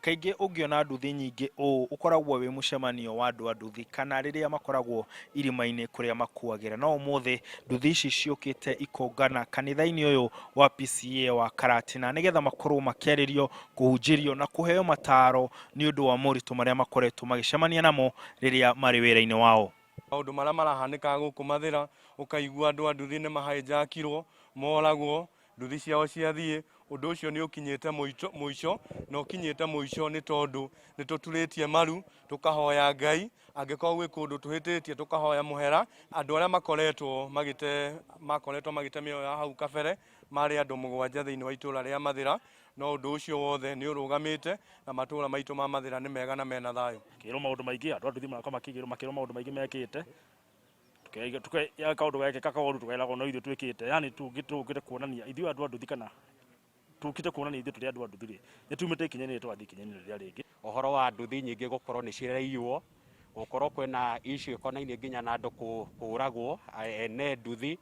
Kaingĩ ũngĩona nduthi nyingĩ ũũ ũkoragwo wĩ mũcemanio wa andũ a nduthi kana rĩrĩa makoragwo irima-inĩ kũrĩa makuagĩra. No ũmũthĩ nduthi ici ciũkĩte ikongana kanitha-inĩ ũyũ wa PCEA wa Karatina nĩgetha makorwo makĩarĩrio, kũhunjĩrio na kũheo mataro nĩ ũndũ wa moritũ marĩa makoretwo magĩcemania namo rĩrĩa marĩ wĩra-inĩ wao. Maũndũ marĩa marahanĩkaga gũkũ Mathĩra, ũkaigua andũ a nduthi nĩ mahaĩnjakirwo, moragwo, nduthi ciao ciathiĩ, ũndũ ũcio nĩ ũkinyĩte mũico, na ũkinyĩte mũico nĩ tondũ nĩ tũturĩtie maru, tũkahoya Ngai, angĩkorwo gwĩ kũndũ tũhĩtĩtie tũkahoya mũhera. Andũ arĩa makoretwo magĩte makoretwo magĩte mĩoyo ya hau kabere, marĩ andũ mũgwanja thĩinĩ wa itũra rĩa Mathĩra, no ũndũ ũcio wothe nĩ ũrũgamĩte na matũra maitũ ma Mathĩra nĩ mega na mena thayũ. Kĩrwo maũndũ maingĩ andũ a nduthi magakorwo makĩrwo maũndũ maingĩ mekĩte ya kaũndũ gekĩka koru tũkeragwo no ithuĩ twĩkĩte yani tũkĩte kuonania ithuĩ andũ a nduthi kana tũkĩte kuonania ithuĩ tũrĩ andũ a nduthi rĩ nĩ tumĩte ikinya-inĩ tũgathiĩ ikinya-inĩ rĩrĩa rĩngĩ. Ũhoro wa nduthi nyingĩ gũkorwo nĩ ciraiywo, gũkorwo kwĩna issue ĩkonainie nginya na andũ kũragwo ene nduthi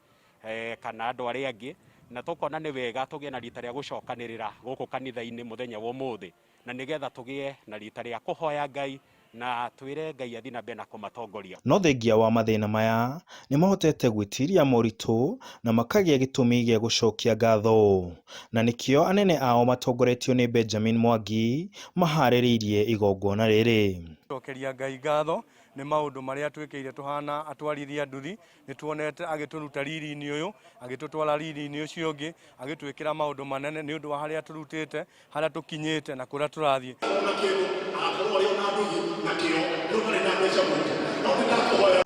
kana andũ arĩa angĩ, na tũkona nĩ wega tũgĩe na rita rĩa gũcokanĩrĩra gũkũ kanitha-inĩ mũthenya wa ũmũthĩ, na nĩgetha tũgĩe na rita rĩa kũhoya Ngai na twĩre Ngai athiĩ na mbere na kũmatongoria. No thengia wa mathĩna maya, nĩ mahotete gwĩtiria moritũ na makagĩa gĩtũmi gĩa gũcokia ngatho. Na nĩkĩo anene ao matongoretio nĩ Benjamin Mwangi maharĩrĩirie igongona rĩrĩ. Cokeria Ngai ngatho nĩ maũndũ marĩa twĩkĩire tũhana atwarithia nduthi. Nĩ tuonete agĩtũruta riri-inĩ ũyũ, agĩtũtwara riri-inĩ ũcio ũngĩ, agĩtwĩkĩra maũndũ manene nĩ ũndũ wa harĩa atũrutĩte, harĩa tũkinyĩte na kũrĩa tũrathiĩ.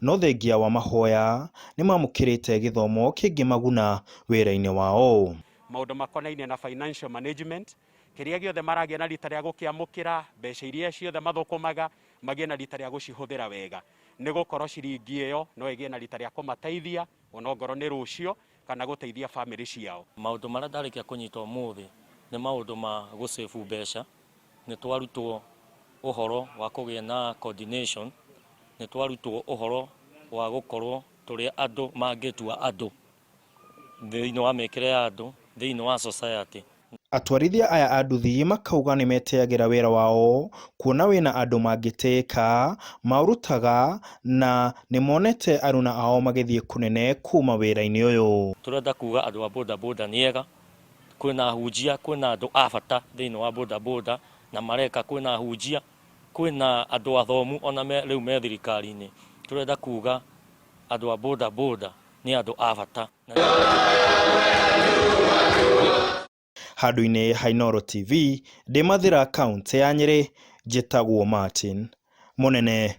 No thengia wa mahoya, nĩ mamũkĩrĩte gĩthomo kĩngĩmaguna wĩra-inĩ wao. Maũndũ makonainie na financial management, kĩrĩa gĩothe maragĩa na rita rĩa gũkĩamũkĩra, mbeca iria ciothe mathũkũmaga, magĩe na rita rĩa gũcihũthĩra wega, nĩ gũkorwo ciringi ĩyo no ĩgĩe na rita rĩa kũmateithia ona ongorwo nĩ rũciũ kana gũteithia bamĩrĩ ciao. Maũndũ marĩa ndarĩkia kũnyita ũmũthĩ nĩ maũndũ ma gũ save mbeca, nĩ twarutwo ũhoro wa kũgĩa na coordination, nĩ twarutwo ũhoro wa gũkorwo tũrĩ andũ mangĩtua andũ thĩinĩ wa mĩkĩre ya andũ thĩinĩ wa society. Atwarithia aya a nduthi makauga nĩmetĩyagĩra wĩra wao kuona wĩna andũ mangĩtĩĩka, maũrutaga na nĩmonete aruna ao magĩthiĩ kũnene kuma wĩra-inĩ ũyũ. Tũrenda kuga andũ a boda boda nĩ ega, kwĩna ahunjia, kwĩna andũ a bata thĩinĩ wa boda boda na mareka, kwĩna ahunjia, kwĩna andũ athomu ona rĩu me thirikari-inĩ. Tũrenda kuga andũ a boda boda nĩ andũ a bata. Handũ-inĩ ha Inooro TV, ndĩ Mathĩra kauntĩ ya Nyĩrĩ, njĩtagwo Martin Mũnene.